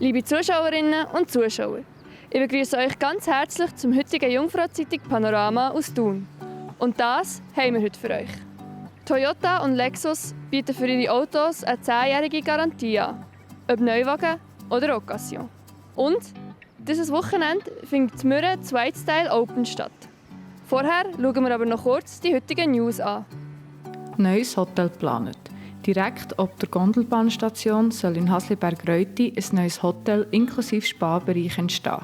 Liebe Zuschauerinnen und Zuschauer, ich begrüße euch ganz herzlich zum heutigen Jungfrau-Zeitung Panorama aus Thun. Und das haben wir heute für euch. Toyota und Lexus bieten für ihre Autos eine 10-jährige Garantie an, ob Neuwagen oder Occasion. Und dieses Wochenende findet die Mürren White-Style Open statt. Vorher schauen wir aber noch kurz die heutigen News an. Neues Hotel geplant. Direkt ob der Gondelbahnstation soll in Hasliberg-Reutti ein neues Hotel inklusive Spa-Bereich entstehen.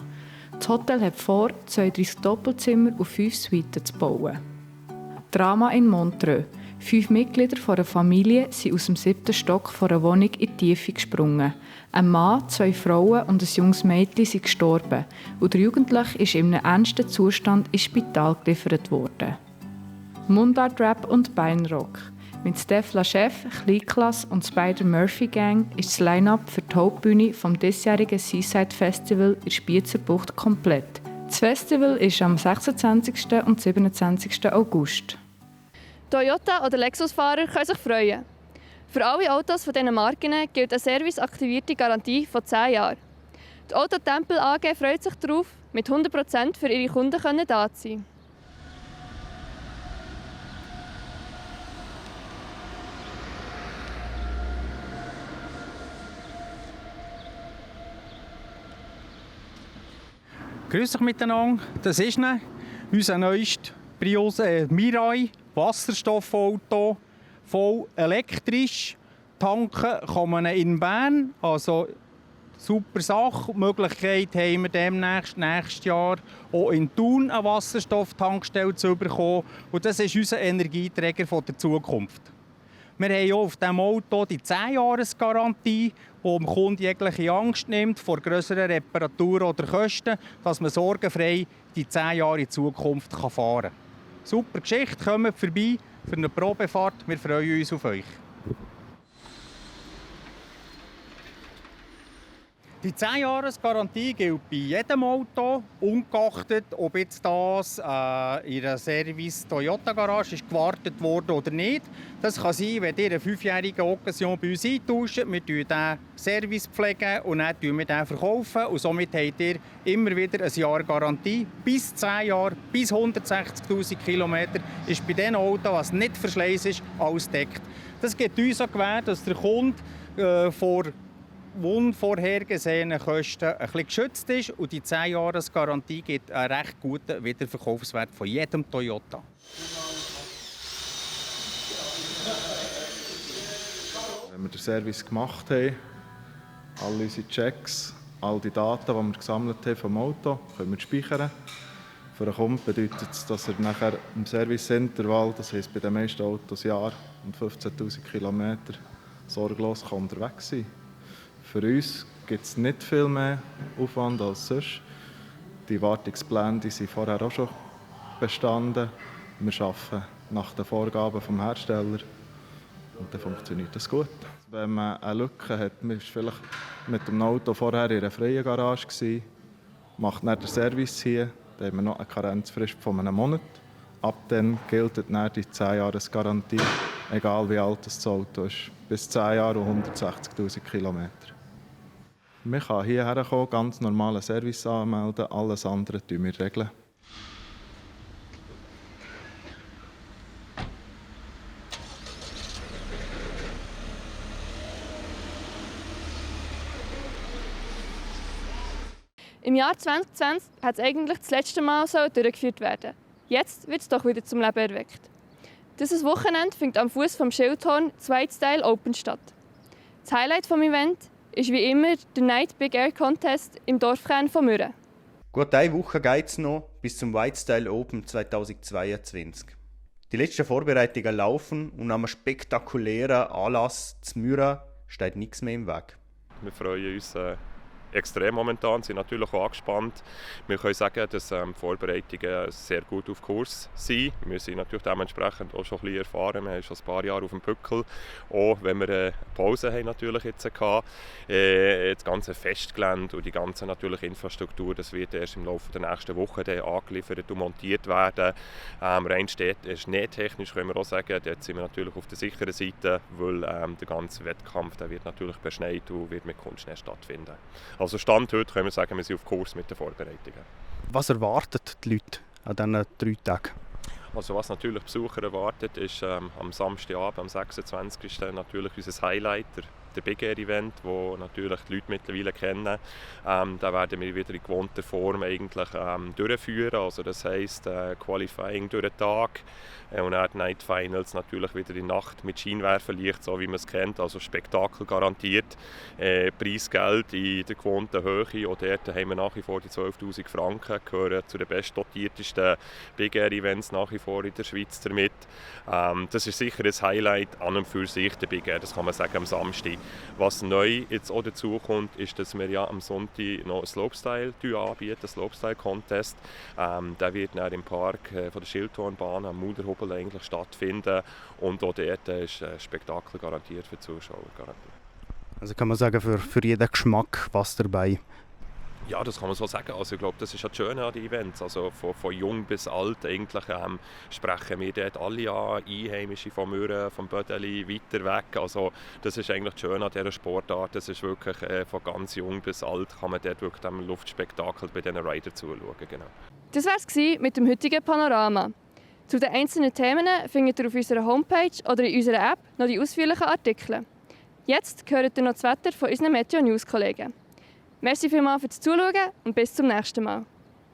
Das Hotel hat vor, 32 Doppelzimmer und 5 Suiten zu bauen. Drama in Montreux. 5 Mitglieder einer Familie sind aus dem 7. Stock von einer Wohnung in die Tiefe gesprungen. Ein Mann, 2 Frauen und ein junges Mädchen sind gestorben und der Jugendliche ist in einem ernsten Zustand ins Spital geliefert worden. Mundart-Rap und Beinrock. Mit Steph Lachef, Kleinklasse und Spider Murphy Gang ist das Line-Up für die Hauptbühne vom diesjährigen Seaside Festival in Spiezerbucht komplett. Das Festival ist am 26. und 27. August. Toyota- oder Lexus-Fahrer können sich freuen. Für alle Autos von diesen Marken gilt eine serviceaktivierte Garantie von 10 Jahren. Die Autotempel AG freut sich darauf, mit 100% für ihre Kunden da zu sein. Grüß euch miteinander, das ist unser neuestes Mirai Wasserstoffauto, voll elektrisch. Tanken kann man in Bern, also super Sache. Die Möglichkeit haben wir demnächst, nächstes Jahr, auch in Thun eine Wasserstofftankstelle zu bekommen. Und das ist unser Energieträger der Zukunft. Wir haben auch auf diesem Auto die 10-Jahres-Garantie, die dem Kunden jegliche Angst nimmt vor grösseren Reparaturen oder Kosten, dass man sorgenfrei die 10 Jahre in Zukunft fahren kann. Super Geschichte, kommt vorbei für eine Probefahrt. Wir freuen uns auf euch. Die 10-Jahres-Garantie gilt bei jedem Auto, ungeachtet, ob jetzt das in einer Service-Toyota-Garage gewartet wurde oder nicht. Das kann sein, wenn ihr einen 5-jährigen Occasion bei uns eintauscht. Wir pflegen den Service pflegen und dann verkaufen wir den. Und somit habt ihr immer wieder ein Jahr Garantie. Bis 10 Jahre, bis 160'000 Kilometer ist bei den Autos, was nicht verschleißt ist, alles deckt. Das gibt uns auch gewähr, dass der Kunde vor unvorhergesehenen Kosten ein bisschen geschützt ist und die 10-Jahres-Garantie gibt einen recht guten Wiederverkaufswert von jedem Toyota. Wenn wir den Service gemacht haben, alle unsere Checks, all die Daten, die wir gesammelt haben vom Auto, können wir speichern. Für den Kunden bedeutet es, dass er nachher im Serviceintervall, das heisst bei den meisten Autos Jahr und 15'000 Kilometer, sorglos unterwegs sein kann. Für uns gibt es nicht viel mehr Aufwand als sonst. Die Wartungspläne sind vorher auch schon bestanden. Wir arbeiten nach den Vorgaben des Herstellers und dann funktioniert das gut. Wenn man eine Lücke hat, man war vielleicht mit dem Auto vorher in einer freien Garage gewesen, macht dann den Service hier, dann haben wir noch eine Karenzfrist von einem Monat. Ab dann gilt dann die 10-Jahres-Garantie, egal wie alt das Auto ist, bis 10 Jahre und 160'000 Kilometer. Man kann hierher kommen, ganz normalen Service anmelden, alles andere regeln wir. Im Jahr 2020 hat es eigentlich das letzte Mal durchgeführt werden. Jetzt wird es doch wieder zum Leben erweckt. Dieses Wochenende findet am Fuß vom Schildhorn White-Style Open statt. Das Highlight des Events ist wie immer der Night Big Air Contest im Dorfkern von Mürren. Gut eine Woche geht es noch bis zum White-Style Open 2022. Die letzten Vorbereitungen laufen und an einem spektakulären Anlass zu Mürren steht nichts mehr im Weg. Wir freuen uns extrem momentan, sind natürlich auch angespannt. Wir können sagen, dass die Vorbereitungen sehr gut auf Kurs sind. Wir sind natürlich dementsprechend auch schon ein bisschen erfahren. Wir haben schon ein paar Jahre auf dem Buckel. Auch wenn wir eine Pause haben natürlich jetzt gehabt. Das ganze Festgelände und die ganze natürlich Infrastruktur, das wird erst im Laufe der nächsten Woche angeliefert und montiert werden. Rein schneetechnisch können wir auch sagen, dort sind wir natürlich auf der sicheren Seite, weil der ganze Wettkampf der wird natürlich beschneit und wird mit Kunstschnee stattfinden. Also Stand heute können wir sagen, wir sind auf Kurs mit den Vorbereitungen. Was erwarten die Leute an diesen 3 Tagen? Also was natürlich Besucher erwartet, ist am Samstagabend, am 26. natürlich unser Highlight, der Big Air Event, wo natürlich die Leute mittlerweile kennen. Da werden wir wieder in gewohnter Form eigentlich durchführen. Also das heisst Qualifying durch den Tag und dann die Night Finals natürlich wieder in der Nacht mit Scheinwerferlicht, so wie man es kennt. Also Spektakel garantiert, Preisgeld in der gewohnten Höhe. Auch dort haben wir nach wie vor die 12'000 Franken, gehören zu den bestdotiertesten Big Air Events nach wie vor in der Schweiz damit. Das ist sicher ein Highlight an und für sich, der Big Air, das kann man sagen am Samstag. Was neu jetzt auch dazu kommt, ist, dass wir ja am Sonntag noch Slopestyle anbieten, Slopestyle-Contest. Der wird dann im Park von der Schildhornbahn am Mulderhobel eigentlich stattfinden und auch dort ist ein Spektakel garantiert für die Zuschauer. Garantiert. Also kann man sagen, für jeden Geschmack was dabei? Ja, das kann man so sagen. Also ich glaube, das ist ja das Schöne an den Events. Also von jung bis alt eigentlich, sprechen wir dort alle an, Einheimische von Mürren, vom Bödeli, weiter weg. Also das ist eigentlich das Schöne an dieser Sportart. Das ist wirklich von ganz jung bis alt kann man dort wirklich dem Luftspektakel bei diesen Riders zuschauen. Genau. Das war es mit dem heutigen Panorama. Zu den einzelnen Themen findet ihr auf unserer Homepage oder in unserer App noch die ausführlichen Artikel. Jetzt hört ihr noch das Wetter von unseren Meteo-News-Kollegen. Merci vielmals fürs Zuschauen und bis zum nächsten Mal.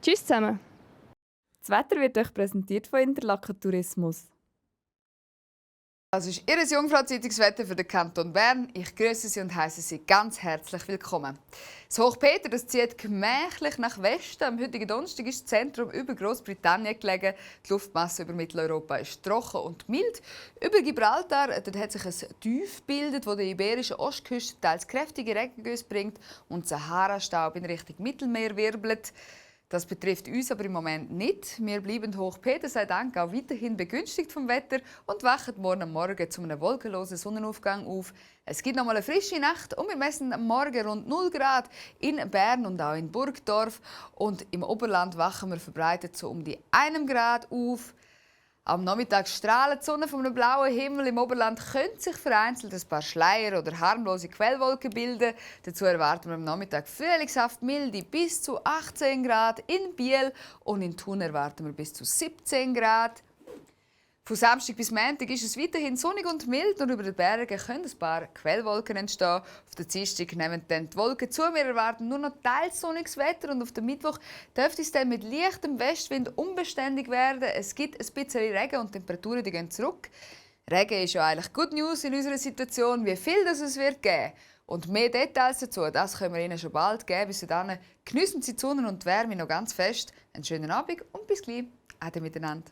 Tschüss zusammen. Das Wetter wird euch präsentiert von Interlaken Tourismus. Das ist Ihr Jungfrau-Zeitungswetter für den Kanton Bern. Ich grüße Sie und heiße Sie ganz herzlich willkommen. Das Hochpeter das zieht gemächlich nach Westen. Am heutigen Donnerstag ist das Zentrum über Großbritannien gelegen. Die Luftmasse über Mitteleuropa ist trocken und mild. Über Gibraltar dort hat sich ein Tief gebildet, das der iberischen Ostküste teils kräftige Regengüsse bringt und Sahara-Staub in Richtung Mittelmeer wirbelt. Das betrifft uns aber im Moment nicht. Wir bleiben Hochpeter sei Dank auch weiterhin begünstigt vom Wetter und wachen morgen am Morgen zu einem wolkenlosen Sonnenaufgang auf. Es gibt noch mal eine frische Nacht und wir messen am Morgen rund 0 Grad in Bern und auch in Burgdorf. Und im Oberland wachen wir verbreitet so um die 1 Grad auf. Am Nachmittag strahlt die Sonne von einem blauen Himmel. Im Oberland können sich vereinzelt ein paar Schleier oder harmlose Quellwolken bilden. Dazu erwarten wir am Nachmittag frühlingshaft milde bis zu 18 Grad in Biel und in Thun erwarten wir bis zu 17 Grad. Von Samstag bis Montag ist es weiterhin sonnig und mild und über den Bergen können ein paar Quellwolken entstehen. Auf der Dienstag nehmen dann die Wolken zu. Wir erwarten nur noch teils sonniges Wetter und auf dem Mittwoch dürfte es dann mit leichtem Westwind unbeständig werden. Es gibt ein bisschen Regen und die Temperaturen die gehen zurück. Regen ist ja eigentlich Good News in unserer Situation, wie viel das es wird geben. Und mehr Details dazu, das können wir Ihnen schon bald geben. Bis dann geniessen Sie die Sonne und die Wärme noch ganz fest. Einen schönen Abend und bis gleich. Ade miteinander.